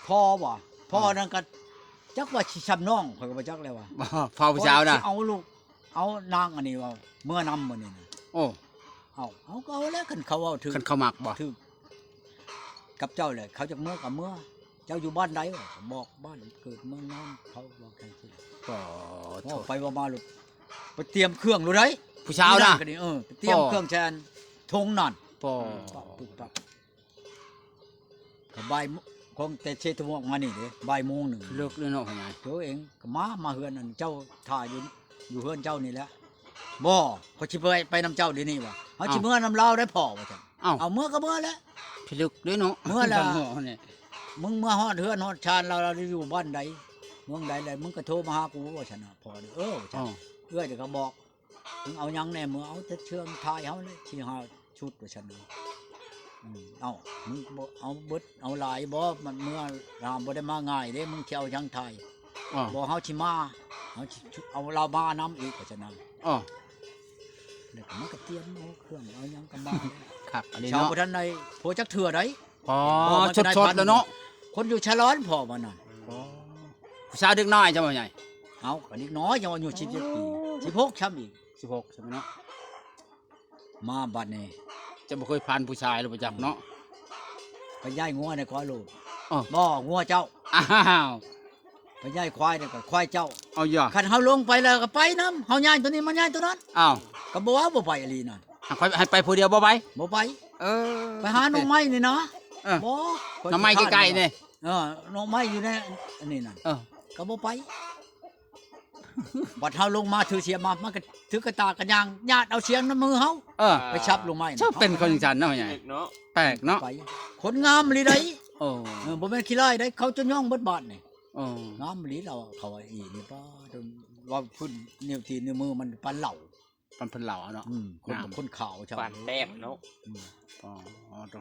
ພໍ່ບໍ່ ພໍ່ ອໍ ນັ້ນກໍຈັກວ່າຊິຊ່ຳນ້ອງ ຂ້ອຍກໍບໍ່ຈັກແລ້ວວ່າ ພໍ່ຜູ້ສາວນະ ຊິເອົາລູກ ເອົານາງອັນນີ້ວ່າເມືອນຳມື້ນີ້ນະ. ໂອ້ ເອົາ ເອົາກໍເອົາແຫຼະ ຄັນເຂົາເວົ້າຖືກ ຄັນເຂົາມັກບໍ່ ຖືກກັບເຈົ້າແຫຼະ ເຂົາຢາກເມືອກໍເມືອ. ເຈົ້າຢູ່ບ້ານໃດ? ບອກບ້ານເກີດເມືອງນອນ ເຂົາເວົ້າຈັ່ງຊີ້. ກໍ ເວົ້າໄປເວົ້າມາໂລດ ໄປຕຽມເຄື່ອງໂລດໃດ໋ ຜູ້ສາວນະ ນີ້ກໍດີ ເອີ ໄປຕຽມເຄື່ອງໃສ່ຖົງນັ້ນ ປຶບປັບ ກໍບ່າຍໂມ- ຂອງແຕ່ເຊຕະມ່ວງມານີ້ເດ້ ບ່າຍໂມງໜຶ່ງ ເລິກເລີຍເນາະພໍ່ໃຫຍ່. ໂຕເອງກໍມາ ມາເຮືອນອັນເຈົ້າ ຖ້າຢູ່ ຢູ່ເຮືອນເຈົ້ານີ້ແຫຼະ. ບໍ່ ຂ້ອຍຊິໄປ ໄປນຳເຈົ້າດຽວນີ້ວ່າ ເຮົາຊິເມືອນຳລາວໄດ້ພໍ່ວ່າຊັ້ນ. ເອົາ ເອົາເມືອກໍເມືອແຫຼະ ພິລຶກເດ້ເນາະ ເມືອແລ້ວ ເຮົານີ້ ມຶງເມືອຮອດເຮືອນຮອດຊານລາວ ລາວຢູ່ບ້ານໃດ ເມືອງໃດແລ້ວ ມຶງກໍໂທມາຫາກູວ່າຊັ້ນນະ. ພໍ່ເດີ ເອີ ວ່າຊັ້ນ ເອື້ອຍກໍບອກ ມຶງເອົາຫຍັງແດ່? ເມືອເອົາແຕ່ເຄື່ອງຖ່າຍເຮົານີ້ ສີ່ຫ້າຊຸດວ່າຊັ້ນນະ. ເອົາ ມຶງບໍ່ເອົາເບິດ ເອົາຫຼາຍບໍ່? ມັນເມືອລາວບໍ່ໄດ້ມາງ່າຍເດ້ ມຶງຊິເອົາຫຍັງຖ່າຍ? ບໍ່ ເຮົາຊິມາ ເຮົາຊິເອົາລາວມານຳອີກວ່າຊັ້ນນະ. ແລ້ວກໍມັນກໍຕຽມເອົາເຄື່ອງເອົາຫຍັງກັນມາ ຄັກອີ່ຫຼີເນາະ ບໍ່ທັນໄດ້ຜົວຈັກເທື່ອໃດ໋. ອໍ ສົດໆແລ້ວເນາະ ຄົນຢູ່ຊາລອນພໍ່ມັນນະ. ອໍ ຜູ້ສາວເດັກນ້ອຍຈະວ່າໃຫຍ່ ເອົາ ກໍເດັກນ້ອຍ ຍັງອາຍຸສິບເຈັດປີ ສິບຫົກຊ້ຳອີກ ສິບຫົກຊ້ຳເນາະ. ມາບັດນີ້ ຈະບໍ່ເຄີຍຜ່ານຜູ້ຊາຍແລ້ວບໍ່ຈັກເນາະ. ໄປຍ້າຍງົວໃນຄອຍໂລດ ບໍ່ ງົວເຈົ້າ ອ້າວ ໄປຍ້າຍຄວາຍນີ້ກໍຄວາຍເຈົ້າ. ເອົາຢາ ຄັນເຮົາລົງໄປແລ້ວກໍໄປນຳ ເຮົາຍ້າຍຕົວນີ້ມາຍ້າຍຕົວນັ້ນ. ອ້າວ ກໍບໍ່ວ່າບໍ່ໄປອີ່ຫຼີນັ້ນ ໃຫ້ໄປຜູ້ດຽວບໍ່ໄປ? ບໍ່ໄປ. ເອີ ໄປຫາໜໍ່ໄມ້ນີ້ນະ. ເອີ ບໍ່ ໜໍ່ໄມ້ໃກ້ໆນີ້. ເອີ ໜໍ່ໄມ້ຢູ່ໃນອັນນີ້ນັ້ນ ເອີ ກໍບໍ່ໄປ. ບັດເຮົາລົງມາຖືສຽມມາ ມັນກໍຖືກະຕ່າກະຍ່າງຍາດເອົາສຽງນຳມືເຮົາ ເອີ ໄປສັບໜໍ່ໄມ້. ເຈົ້າເປັນຄົນຈັ່ງຊັ້ນເນາະ ໃຫຍ່ ແປກເນາະ ແປກເນາະ ຄົນງາມອີ່ຫຼີໃດ໋. ໂອ້ ເອີ ບໍ່ແມ່ນຂີ້ຮ້າຍໃດ໋ ເຂົາຈະຍ້ອງເບິດບ້ານນີ້. ໂອ້ ງາມອີ່ຫຼີລາວ ເຂົາວ່າອີ່ນີ້ ປ້າ ເວົ້າພື້ນນິ້ວຕີນນິ້ວມືມັນປານເຫຼົ້າ ປານເພິ່ນເລົ່າເນາະ. ອືມ ຄົນ ງາມ ຄົນຂາວຊະ ປານແຕ້ມເນາະ. ອືມ ອໍ ໂຕ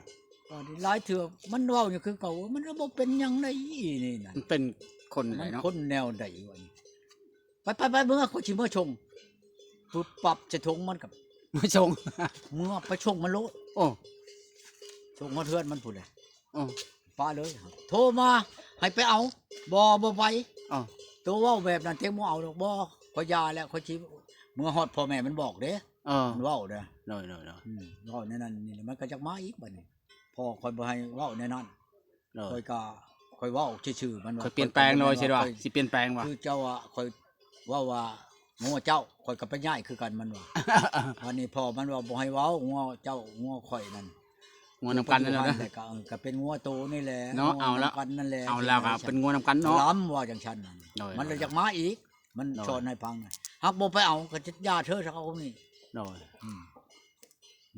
ອັນນີ້ຫຼາຍເທື່ອມັນເວົ້າຢູ່ຄືເກົ່າ ມັນບໍ່ເປັນຫຍັງໃດ໋ນີ້ນະ. ມັນເປັນຄົນໃດເນາະ ມັນຄົນແນວໃດວະນີ້. ໄປໆໆ ເມືອ ຂ້ອຍຊິເມືອສົ່ງ ປຶບປັບໃສ່ຖົງມັນກັບ ມາສົ່ງ ເມືອໄປສົ່ງມັນໂລດ. ໂອ້ ສົ່ງຮອດເຮືອນມັນພຸ້ນແຫຼະ. ເອີ ປະເລີຍ ໂທມາໃຫ້ໄປເອົາ ບໍ່ ບໍ່ໄປ. ເອີ ໂຕເວົ້າແບບນັ້ນເຕັງບໍ່ເອົາດອກ. ບໍ່ ຂ້ອຍຢ່າແລ້ວ ຂ້ອຍຊິເມືອຮອດພໍ່ແມ່ມັນບອກເດ້. ເອີ ມັນເວົ້າເດ້. ໂດຍໆໆ ອືມ ເວົ້າແນວນັ້ນນີ້ ມັນກໍຈັກມາອີກບັດນີ້. ພໍ່ຂ້ອຍບໍ່ໃຫ້ເວົ້າແນວນັ້ນ. ໂດຍ ຂ້ອຍກໍ ຂ້ອຍເວົ້າຊື່ໆ ມັນວ່າ ຂ້ອຍປ່ຽນແປງເລີຍ ຊິວ່າ ຊິປ່ຽນແປງວ່າ ຄືເຈົ້າວ່າ ຂ້ອຍເວົ້າວ່າງົວເຈົ້າ ຂ້ອຍກໍໄປຍ້າຍຄືກັນ ມັນວ່າ. ບັດນີ້ພໍ່ມັນວ່າບໍ່ໃຫ້ເວົ້າ ງົວເຈົ້າ ງົວຂ້ອຍນັ້ນ ງົວນຳກັນນັ້ນແຫຼະ ກໍເປັນງົວໂຕນີ້ແຫຼະເນາະ. ເອົາລະ ນຳກັນນັ້ນແຫຼະ ເອົາລະ ກໍເປັນງົວນຳກັນເນາະ ລຳວ່າຈັ່ງຊັ້ນ. ໂດຍ ມັນລະຢາກມາອີກ ມັນ ໂດຍ ສອນໃຫ້ຟັງນະ ຫາກບໍ່ໄປເອົາກໍຢ່າເທີ ເຂົານີ້. ໂດຍ ອືມ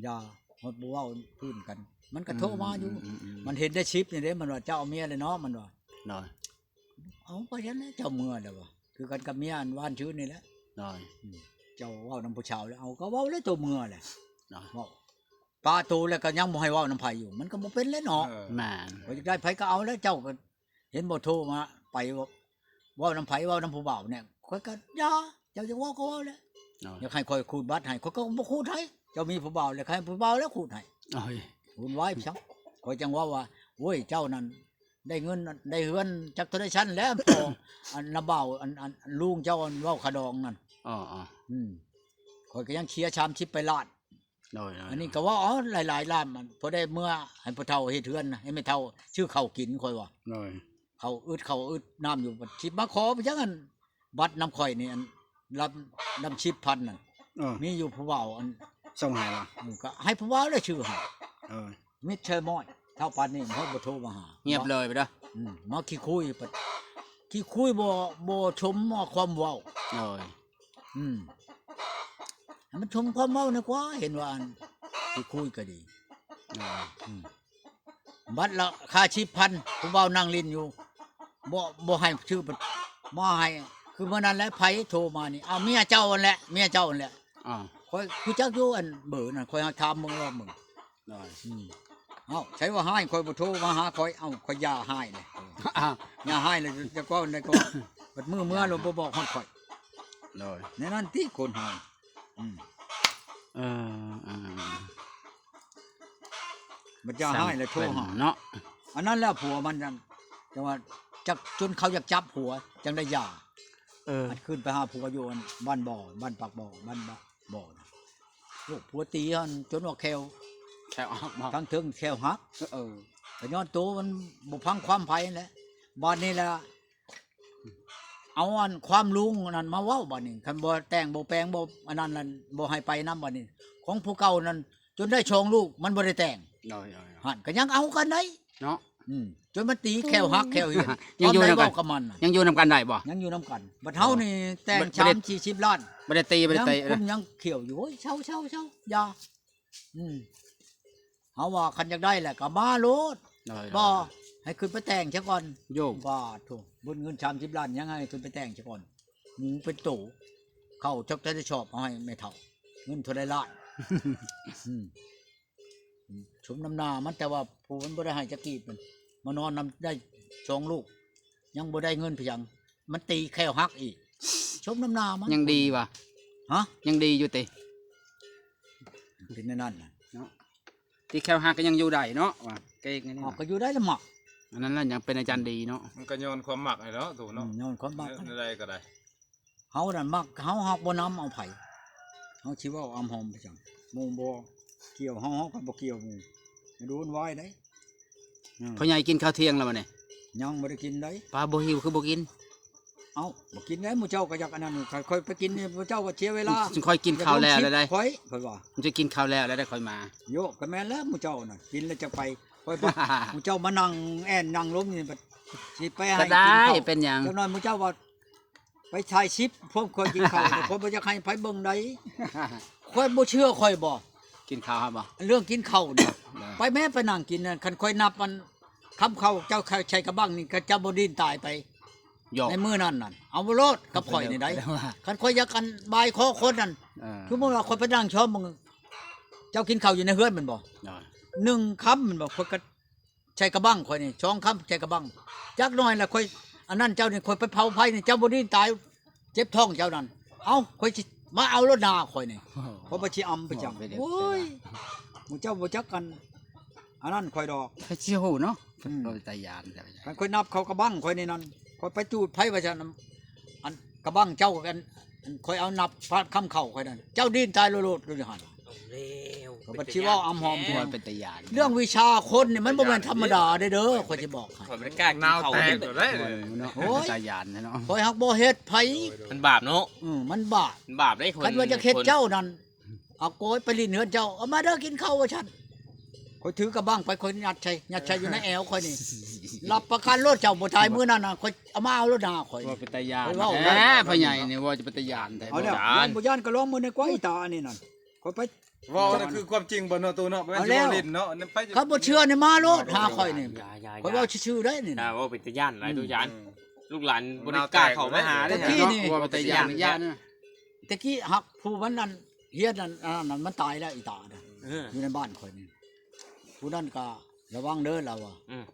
ຢ່າ ຮອດບໍ່ເວົ້າພື້ນກັນ ມັນກໍໂທມາຢູ່. ອືມໆໆໆ ມັນເຫັນໃນຄລິບນີ້ເດ້ ມັນວ່າ ເຈົ້າເອົາເມຍແລ້ວເນາະ ມັນວ່າ. ໂດຍ ເອົາໄປຊັ້ນແຫຼະ ເຈົ້າເມືອແລ້ວວ່າ ຄືກັນກັບເມຍອັນວານຊື່ນນີ້ແຫຼະ. ໂດຍ ອືມ ເຈົ້າເວົ້ານຳຜູ້ສາວແລ້ວ ເອົາ ກໍເວົ້າແລ້ວ ໂຕເມືອແຫຼະ. ໂດຍ ເວົ້າປະໂຕແລ້ວກໍຍັງບໍ່ໃຫ້ເວົ້ານຳໃຜຢູ່ ມັນກໍບໍ່ເປັນແຫຼະເນາະ. ເອີ ແມ່ນ ວ່າຢາກໄດ້ໃຜກໍເອົາແລ້ວ ເຈົ້າກໍ ເຫັນບໍ່ ໂທມາໄປ ເວົ້ານຳໃຜ ເວົ້ານຳຜູ້ບ່າວແດ່. ຂ້ອຍກໍຢ່າ ເຈົ້າຢາກເວົ້າກໍເວົ້າແຫຼະ. ໂດຍ ຢາກໃຫ້ຂ້ອຍຂູດບັດໃຫ້ ຂ້ອຍກໍບໍ່ຂູດໃຫ້. ເຈົ້າມີຜູ້ບ່າວແລ້ວ ໃຫ້ຜູ້ບ່າວແລ້ວຂູດໃຫ້. ໂອ້ຍ ວຸ້ນວາຍໄປຊັ້ນ. ຂ້ອຍຈັ່ງເວົ້າວ່າ ໂອ້ຍ ເຈົ້ານັ້ນໄດ້ເງິນໄດ້ເຮືອນຈັກເທົ່າໃດຊັ້ນແລ້ວ ພໍ່ ອັນນາບ່າວ ອັນ ອັນ ອັນລຸງເຈົ້າ ອັນເວົ້າຂະດອງນັ້ນ. ອໍໆ ອືມ ຂ້ອຍກໍຍັງເສຍສາມສິບປາຍລ້ານ. ໂດຍໆໆ ອັນນີ້ກໍເວົ້າເອົາຫຼາຍໆລ້ານ ມັນພໍໄດ້ເມືອໃຫ້ພໍ່ເຖົ້າເຮັດເຮືອນ ໃຫ້ແມ່ເຖົ້າຊື້ເຂົ້າກິນ ຂ້ອຍວ່າ. ໂດຍ ເຂົ້າອຶດເຂົ້າອຶດນ້ຳຢູ່ ບັດຊິມາຂໍໄປຈັ່ງ ອັນບັດນຳຂ້ອຍນີ້ ອັນລຳ ລຳສິບພັນນັ້ນ. ເອີ ມີຢູ່ຜູ້ບ່າວ ອັນສົ່ງໃຫ້ວ່າ ເອີ ກໍໃຫ້ຜູ້ບ່າວແຫຼະຊື້ໃຫ້. ເອີ ມິດເຊີມອຍ ເທົ່າປານນີ້ ເຮົາບໍ່ໂທມາຫາ ງຽບເລີຍໄປເດີ. ອືມ ມາຂີ້ຄຸຍ ຂີ້ຄຸຍ ບໍ່ ບໍ່ຊົມຄວາມເວົ້າ. ໂດຍ ອືມ ໃຫ້ມັນຊົມຄວາມເວົ້ານະກວ່າ ເຫັນວ່າອັນ ຊິຄຸຍກໍດີ. ອືມ ອືມ ບັດລະຄ່າສິບພັນ ຜູ້ບ່າວນັ່ງຫຼິ້ນຢູ່ ບໍ່ ບໍ່ໃຫ້ຊື່ ມາໃຫ້ ຄືມື້ນັ້ນແຫຼະ ໃຜໂທມານີ້ ເອົາ ເມຍເຈົ້າຫັ້ນແຫຼະ ເມຍເຈົ້າຫັ້ນແຫຼະ. ອາ ຂ້ອຍຮູ້ຈັກຢູ່ ອັນເບີນັ້ນ ຂ້ອຍຫາຖາມເບິ່ງລອງເບິ່ງ. ໂດຍ ອືມ ເອົ້າ ໃສວ່າຮ້າຍ ຂ້ອຍບໍ່ໂທມາຫາຂ້ອຍ. ເອົ້າ ຂ້ອຍຢ່າຮ້າຍເດ້ ຢ່າຮ້າຍເລີຍ ຈະເວົ້າໃດກໍ ບັດມື້ເມືອແລ້ວບໍ່ບອກຮອດຂ້ອຍ. ໂດຍ ແນວນັ້ນຕິຄົນເຮົາ. ອືມ ເອີ ເອີ ບັດຢ່າຮ້າຍແລ້ວໂທຫາເນາະ. ອັນນັ້ນແຫຼະຜົວມັນຈັ່ງ ວ່າຈັກຈົນເຂົາຢາກຈັບຜົວ ຈັ່ງໄດ້ຫຍ່າ. ເອີ ອັນຂຶ້ນໄປຫາຜົວຢູ່ອັນບ້ານບໍ່ ບ້ານປາກບໍ່ ບ້ານບໍ່ ບໍ່ນະ. ໂອ້ ຜົວຕີຫັ້ນຈົນວ່າແຂ້ວ ແຂ້ວອອກບໍ່ ທາງເທິງແຂ້ວຫັກ. ເອີ ກໍຍ້ອນໂຕມັນບໍ່ຟັງຄວາມໃຜຫັ້ນແຫຼະ. ບາດນີ້ລະ ເອົາອັນຄວາມລຸງອັນນັ້ນມາເວົ້າບາດນີ້. ຄັນບໍ່ແຕ່ງບໍ່ແປງບໍ່ອັນນັ້ນນັ້ນ ບໍ່ໃຫ້ໄປນຳບາດນີ້. ຂອງຜູ້ເກົ່ານັ້ນຈົນໄດ້ສອງລູກ ມັນບໍ່ໄດ້ແຕ່ງ. ໂດຍໆໆ ຫັ້ນກໍຍັງເອົາກັນໄດ໋ເນາະ. ອືມ ຈົນມັນຕີແຂ້ວຫັກແຂ້ວຫຽນ. ຍັງຢູ່ນຳກັນ ຕອນໃດເວົ້າກັບມັນນະ ຍັງຢູ່ນຳກັນໄດ້ບໍ່? ຍັງຢູ່ນຳກັນ. ບັດເຮົານີ້ແຕ່ງ ໂອ້ ສາມສີ່ສິບລ້ານ ບໍ່ໄດ້ຕີ ບໍ່ໄດ້ຕີ ຍັງຄຸມຍັງຂ້ຽວຢູ່. ໂອ້ຍ ເຊົາໆໆ ຢ່າ. ອືມ ເຮົາວ່າຄັນຢາກໄດ້ແຫຼະກໍມາໂລດ. ໂດຍໆ ບໍ່ ໃຫ້ຂຶ້ນໄປແຕ່ງຊະກ່ອນ. ໂຍມ ບາດໂທ້ ເບິດເງິນສາມສິບລ້ານ ຍັງໃຫ້ຂຶ້ນໄປແຕ່ງຊະກ່ອນ. ໝູເປັນໂຕ ເຂົ້າຈັກແຕ່ໄດ້ຊອບ ເອົາໃຫ້ແມ່ເຖົ້າ ເງິນເທົ່າໃດລ້ານ. ອືມ ສົມນ້ຳໜ້າມັນ ແຕ່ວ່າຜູ້ມັນບໍ່ໄດ້ໃຫ້ຈັກກີບ ມັນມານອນນຳໄດ້ສອງລູກ ຍັງບໍ່ໄດ້ເງິນພະຫຍັງ ມັນຕີແຂ້ວຫັກອີກ. ສົມນ້ຳໜ້າມັນ. ຍັງດີຫວາ? ຮະ? ຍັງດີຢູ່ຕິ? ເປັນແນວນັ້ນນະເນາະ. ຕີແຂ້ວຫັກກໍຍັງຢູ່ໄດ້ເນາະ ວ່າເກັ່ງອັນນີ້ ອອກກໍຢູ່ໄດ້ລະມັກ. ອັນນັ້ນລະຍັງເປັນອາຈານດີເນາະ. ມັນກໍຍ້ອນຄວາມມັກນີ້ແຫຼະ ໂຕເນາະ. ອືມ ຍ້ອນຄວາມມັກ ແນວໃດກໍໄດ້. ເຮົານັ້ນມັກ ເຮົາຮັກບໍ່ນຳເອົາໃຜ ເຮົາຊິເວົ້າອຳຫອມໄປຈັ່ງ. ໝູ່ບໍ່ກ່ຽວເຮົາ ເຮົາກໍບໍ່ກ່ຽວໝູ່. ມາດູນວາຍໄດ໋. ອືມ ພໍ່ໃຫຍ່ກິນເຂົ້າທ່ຽງແລ້ວບໍ່ນີ້? ຍັງບໍ່ໄດ້ກິນໄດ໋. ປ້າບໍ່ຫິວຄືບໍ່ກິນ? ເອົ້າ ບໍ່ກິນແລ້ວ ໝູ່ເຈົ້າກໍຢາກອັນນັ້ນ. ຂ້ອຍ ຂ້ອຍໄປກິນນີ້ ໝູ່ເຈົ້າກໍເສຍເວລາ. ຂ້ອຍກິນເຂົ້າແລ້ວແລ້ວໄດ໋. ຂ້ອຍ ຂ້ອຍວ່າ ມັນຈະກິນເຂົ້າແລ້ວແລ້ວໄດ໋ ຂ້ອຍມາ. ໂຍ ກໍແມ່ນແລ້ວ ໝູ່ເຈົ້ານະ ກິນແລ້ວຈະໄປ. ຂ້ອຍບອກ ໝູ່ເຈົ້າມານັ່ງແອ່ນນັ່ງລົມນີ້ ບັດຊິໄປໃຫ້ກິນເຂົ້າ ເປັນຫຍັງ? ຈັກໜ້ອຍໝູ່ເຈົ້າວ່າ ໄປຖ່າຍຄລິບພວກຂ້ອຍກິນເຂົ້າ ຂ້ອຍບໍ່ຢາກໃຫ້ໃຜເບິ່ງໃດ. ຂ້ອຍບໍ່ເຊື່ອຂ້ອຍບໍ່ ກິນເຂົ້າຫັ້ນບໍ່? ເລື່ອງກິນເຂົ້ານີ້ ໄປແມ້ໄປນັ່ງກິນນັ້ນ ຄັນຂ້ອຍນັບອັນຄຳເຂົ້າເຈົ້າໃສ່ກະບັ້ງນີ້ ກໍເຈົ້າບໍ່ດີ້ນຕາຍໄປໃນມື້ນັ້ນນັ້ນ. ເອົາໂລດກັບຂ້ອຍນີ້ໃດ໋. ຄັນຂ້ອຍຢາກອັນບາຍຄໍຄົນນັ້ນ ເອີ ສົມມຸດວ່າຂ້ອຍໄປນັ່ງຊອມເບິ່ງ ເຈົ້າກິນເຂົ້າຢູ່ໃນເຮືອນແມ່ນບໍ່? ໜຶ່ງຄຳແມ່ນບໍ່? ຂ້ອຍກໍ ໃສ່ກະບັ້ງຂ້ອຍນີ້ ສອງຄຳໃສ່ກະບັ້ງ. ຈັກໜ້ອຍລະຂ້ອຍ ອັນນັ້ນເຈົ້ານີ້ ຂ້ອຍໄປເຜົາໄຟນີ້ ເຈົ້າບໍ່ດີ້ນຕາຍ ເຈັບທ້ອງເຈົ້ານັ້ນ. ເອົ້າ ຂ້ອຍຊິມາເອົາໂລດໜ້າຂ້ອຍນີ້. ໂອ້ໂຫ ຂ້ອຍບໍ່ຊິອຳໄປຈັ່ງ. ໂອ້ຍ ໝູ່ເຈົ້າບໍ່ຈັກກັນ ອັນນັ້ນຂ້ອຍດອກ. ໃຜຊິຮູ້ເນາະ. ອືມ ເປັນຕາຢ້ານແທ້. ຄັນຂ້ອຍນັບເຂົ້າກະບັ້ງຂ້ອຍນີ້ນັ້ນ ຂ້ອຍໄປຈູດໄຟວ່າຊັ້ນ ອັນກະບັ້ງເຈົ້າກັນ ອັນຂ້ອຍເອົານັບຄຳເຂົ້າຂ້ອຍນັ້ນ ເຈົ້າດີ້ນຕາຍໂລດໆຢູ່ຫັ້ນ. ເອົາແລ້ວ ເຂົາບັດຊິເວົ້າອຳຫອມ ເປັນຕາຢ້ານ. ເລື່ອງວິຊາຄົນນີ້ມັນບໍ່ແມ່ນທຳມະດາເດ້ ຂ້ອຍຊິບອກໃຫ້. ຂ້ອຍບໍ່ໄດ້ກ້າກິນເຂົ້າເດ້. ໂອ້ຍ ຕາຢ້ານແທ້ເນາະ. ຂ້ອຍຮັກບໍ່ເຮັດໃຜ. ມັນບາບເນາະ. ອືມ ມັນບາບ ມັນບາບເດ້. ຄັນວ່າຢາກເຮັດເຈົ້ານັ້ນ ເອົາໂກຍໄປຫຼິ້ນເຮືອນເຈົ້າ ເອົາມາເດີກິນເຂົ້າວ່າຊັ້ນ. ຂ້ອຍຖືກະບັ້ງໄປ ຂ້ອຍຍັດໃສ່ ຍັດໃສ່ຢູ່ໃນແອວຂ້ອຍນີ້ ຮັບປະກັນໂລດ ເຈົ້າບໍ່ຕາຍມື້ນັ້ນນະ ຂ້ອຍເອົາມາເອົາໂລດໜ້າຂ້ອຍ. ວ່າເປັນຕາຢ້ານແທ້ ພໍ່ໃຫຍ່ນີ້ ວ່າຈະເປັນຕາຢ້ານແທ້. ເອົາແລ້ວ ບໍ່ຢ້ານກໍລອງເບິ່ງໃນກວາອີຕາອັນນີ້ນັ້ນ. ຂ້ອຍໄປ ເວົ້ານັ້ນຄືຄວາມຈິງບໍ່ເນາະ ໂຕເນາະ? ບໍ່ແມ່ນຊິເວົ້າຫຼິ້ນເນາະ. ຄັນບໍ່ເຊື່ອນີ້ມາໂລດຫາຂ້ອຍນີ້ ຂ້ອຍເວົ້າຊື່ໆໄດ໋ນີ້. ເວົ້າເປັນຕາຢ້ານຫຼາຍ ໂຕຢ້ານ. ລູກຫຼານບໍ່ໄດ້ກ້າເຂົ້າມາຫາເດ້. ຕະກີ້ນີ້ ວ່າເປັນຕາຢ້ານ ຢ້ານ. ຕະກີ້ຮັກຜູ້ມັນນັ້ນ ຮຽນນັ້ນ ອັນນັ້ນມັນຕາຍແລ້ວອີຕານະ ເອີ ຢູ່ໃນບ້ານຂ້ອຍນີ້. ຜູ້ນັ້ນກໍລະວັງເດີລາວວ່າ ອືມ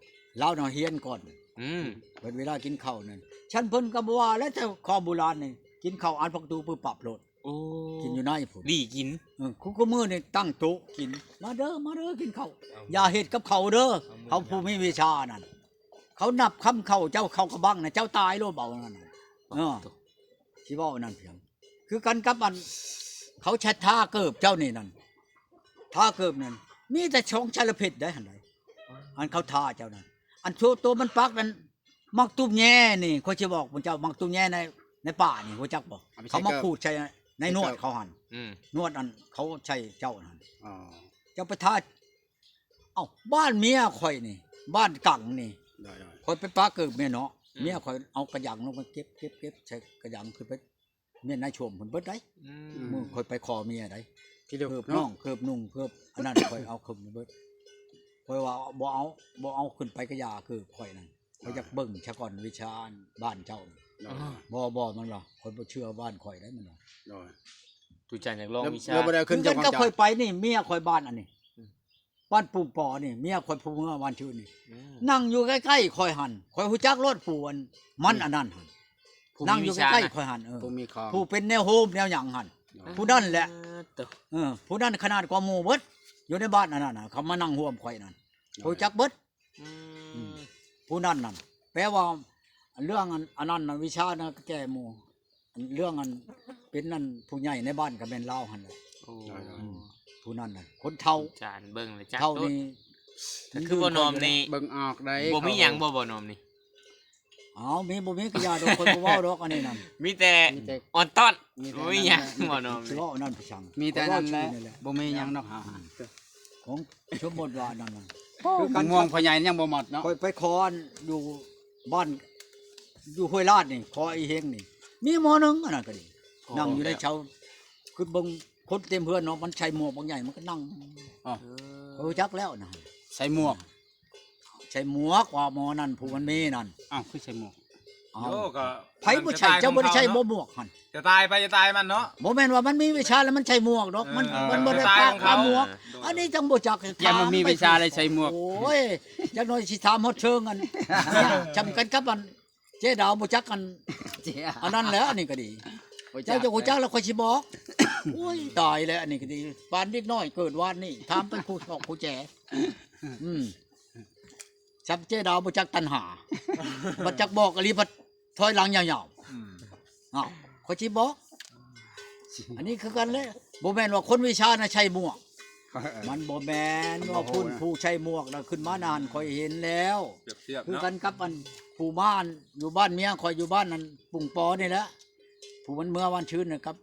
ລາວນະຮຽນກ່ອນ. ອືມ ເພິ່ນເວລາກິນເຂົ້ານັ້ນ ຊັ້ນເພິ່ນກໍບໍ່ວ່າແລ້ວ ແຕ່ຄວາມບູຮານນີ້ ກິນເຂົ້າອັດປະຕູປຶບປັບໂລດ. ໂອ້ ກິນຢູ່ໃນພຸ້ນ ດີກິນ. ເອີ ຄູ່ ຄູ່ມື້ນີ້ຕັ້ງໂຕະກິນ ມາເດີ ມາເດີ ກິນເຂົ້າ. ເອົາ ຢ່າເຮັດກັບເຂົາເດີ ເອົາ ເຂົາຜູ້ມີວິຊານັ້ນ ເຂົານັບຄຳເຂົ້າເຈົ້າເຂົ້າກະບັ້ງນະ ເຈົ້າຕາຍໂລດເບົານັ້ນ. ເອີ ຊິເວົ້າອັນນັ້ນພຽງ ຄືກັນກັບອັນ ເຂົາໃຊ້ທາເກີບເຈົ້ານີ້ນັ້ນ ທາເກີບນັ້ນ ມີແຕ່ຂອງສາລະພິດໄດ໋ຫັ້ນໃດ໋ ອັນເຂົາທາເຈົ້ານັ້ນ. ອັນໂຕ ໂຕມັນປັກນັ້ນ ໝາກຕຸ້ມແຍນີ້ ຂ້ອຍຊິບອກພວກເຈົ້າ ໝາກຕຸ້ມແຍໃນ ໃນປ່ານີ້ ຮູ້ຈັກບໍ່? ເອົາໄປໃສ່ ເຂົາມາຂູດໃສ່ໃນໜວດເຂົາຫັ້ນ. ອືມ ໜວດອັນເຂົາໃສ່ເຈົ້າຫັ້ນ. ອໍ ເຈົ້າໄປທາ ເອົ້າ ບ້ານເມຍຂ້ອຍນີ້ ບ້ານກັງນີ້ ໂດຍໆ ຂ້ອຍໄປປະເກີບເມຍເນາະ. ອືມ ເມຍຂ້ອຍເອົາກະຍັງລົງໄປເກັບ ເກັບ ເກັບໃສ່ກະຍັງ ຂຶ້ນໄປ ເມຍນາຍຊົມເພິ່ນເບິດໄດ໋. ອືມ ມື້ຂ້ອຍໄປຂໍເມຍໄດ໋ ທີ່ເດີມ ເກີບ ເນາະ ນ້ອງ ເກີບນຸ່ງ ເກີບອັນນັ້ນ ຂ້ອຍເອົາຂຶ້ນເບິດ. ຂ້ອຍວ່າບໍ່ເອົາ ບໍ່ເອົາຂຶ້ນໄປກະຢ່າ ເກີບຂ້ອຍນັ້ນ ຂ້ອຍຢາກເບິ່ງຊະກ່ອນ ວິຊາບ້ານເຈົ້າ. ໂດຍ ບໍ່ ບໍ່ ມັນວ່າ ຂ້ອຍບໍ່ເຊື່ອບ້ານຂ້ອຍໄດ໋ ມັນວ່າ. ໂດຍ ຕູຈານຢາກລອງວິຊາ ຄືກັນກັບຂ້ອຍໄປນີ້ ເມຍຂ້ອຍບ້ານອັນນີ້ ອືມ ບ້ານປູ່ປໍນີ້ ເມຍຂ້ອຍຜູ້ເມືອວານຊື່ນີ້ ອືມ ນັ່ງຢູ່ໃກ້ໆຂ້ອຍຫັ້ນ ຂ້ອຍຮູ້ຈັກໂລດຜູ້ອັນມັນ ອືມ ອັນນັ້ນຫັ້ນ ຜູ້ມີວິຊາ ນັ່ງຢູ່ໃກ້ໆຂ້ອຍຫັ້ນ. ເອີ ຜູ້ມີຂອງ ຜູ້ເປັນແນວໂຮມແນວຫຍັງຫັ້ນ ໂດຍ ຜູ້ນັ້ນແຫຼະ. ເອີ ຜູ້ນັ້ນຂະໜາດກວ່າໝູ່ເບິດ ຢູ່ໃນບ້ານອັນນັ້ນນະ ເຂົາມານັ່ງຮ່ວມຂ້ອຍນັ້ນ ໂດຍ ຮູ້ຈັກເບິດ. ອືມ ອືມ ຜູ້ນັ້ນນັ້ນ ແປວ່າເລື່ອງອັນ ອັນນັ້ນນະ ວິຊານະ ແກ່ໝູ່ ອັນເລື່ອງອັນເປັນນັ້ນ ຜູ້ໃຫຍ່ໃນບ້ານກໍແມ່ນລາວຫັ້ນແຫຼະ. ໂອ້ ອືມ ຜູ້ນັ້ນນະ ຄົນເຖົ້າ ອາຈານເບິ່ງແລ້ວຈັກ ເຖົ້ານີ້ ກໍຄືບໍ່ນອມນີ້ ເບິ່ງອອກໄດ໋ ບໍ່ມີຫຍັງບໍ່ ບໍ່ນອມນີ້. ເອົາ ມີບໍ່ມີກໍຢ່າດອກ ຂ້ອຍບໍ່ເວົ້າດອກອັນນີ້ນັ້ນ ມີແຕ່ ມີແຕ່ອ່ອນຕ້ອນ ມີແຕ່ ບໍ່ມີຫຍັງ ນັ້ນແຫຼະ ບໍ່ນອມ ຊິເວົ້າອັນນັ້ນໄປສັງ ມີແຕ່ນັ້ນແຫຼະ ບໍ່ມີຫຍັງດອກ ຫາ ຂອງສົມມຸດວ່າອັນນັ້ນນະ ໂອ້ ຄືກັນ ໝາກມ່ວງພໍ່ໃຫຍ່ຍັງບໍ່ໝົດເນາະ ຂ້ອຍໄປຂໍຢູ່ບ້ານ ຢູ່ຫ້ວຍລາດນີ້ ຂໍອີເຮັງນີ້ ມີໝໍໜຶ່ງ ອັນນັ້ນກໍດີ ອໍ ນັ່ງຢູ່ໃນເສົາ ຄືເບິ່ງຄົນເຕັມເຮືອນເນາະ ມັນໃສ່ໝວກບັກໃຫຍ່ ມັນກໍນັ່ງ ອໍ ເອີ ຮູ້ຈັກແລ້ວນະ ໃສ່ໝວກ ໃສ່ໝວກວ່າໝໍນັ້ນ ຜູ້ມັນມີນັ້ນ ອ້າວ ຄືໃສ່ໝວກ ເອົ້າ ໂອ້ ກໍ ໃຜບໍ່ໃສ່ ເຈົ້າບໍ່ໄດ້ໃສ່ບໍ່ໝວກຫັ້ນ ຈະຕາຍໃຜຈະຕາຍມັນເນາະ ບໍ່ແມ່ນວ່າມັນມີວິຊາແລ້ວມັນໃສ່ໝວກດອກ ມັນ ເອີ ມັນບໍ່ໄດ້ ຈະຕາຍຂອງເຂົາ ພາກພາໝວກ ເອີ ອັນນີ້ຈັ່ງບໍ່ຈັກ ຢ່າມາມີວິຊາແລ້ວໃສ່ໝວກ ໂອ້ຍ ຈັກໜ້ອຍຊິຖາມຮອດເທິງອັນ ຊ່ຳກັນກັບອັນ ເຈດາວບໍ່ຈັກອັນ ເຈດາວ ອັນນັ້ນແຫຼະ ອັນນີ້ກໍດີ ບໍ່ຈັກ ເຈົ້າຈະຮູ້ຈັກແລ້ວຂ້ອຍຊິບອກ ໂອ້ຍ ຕາຍແລ້ວ ອັນນີ້ກໍດີ ປານເດັກນ້ອຍເກີດວານນີ້ ຖາມໄປຜູ້ຊອກຜູ້ແຈ ອືມ ຊ່ຳເຈດາວບໍ່ຈັກຕັນຫາ ບັດຈັກບອກອີ່ຫຼີ ບັດຖອຍຫຼັງຍາວໆ ອືມ ອ້າວ ຂ້ອຍຊິບອກ ອັນນີ້ຄືກັນແຫຼະ ບໍ່ແມ່ນວ່າຄົນວິຊານະໃສ່ໝວກ ມັນບໍ່ແມ່ນວ່າ ມັນບໍ່ ຜູ້ ຜູ້ໃສ່ໝວກນະຂຶ້ນມານານ ຂ້ອຍເຫັນແລ້ວ ປຽບທຽບ ຄືກັນ ເນາະ ກັບອັນຜູ້ມາອັນຢູ່ບ້ານເມຍຂ້ອຍ ຢູ່ບ້ານນັ້ນປຸງປໍນີ້ແຫຼະ ຜູ້ມັນເມືອວານຊືນນະ ກັບ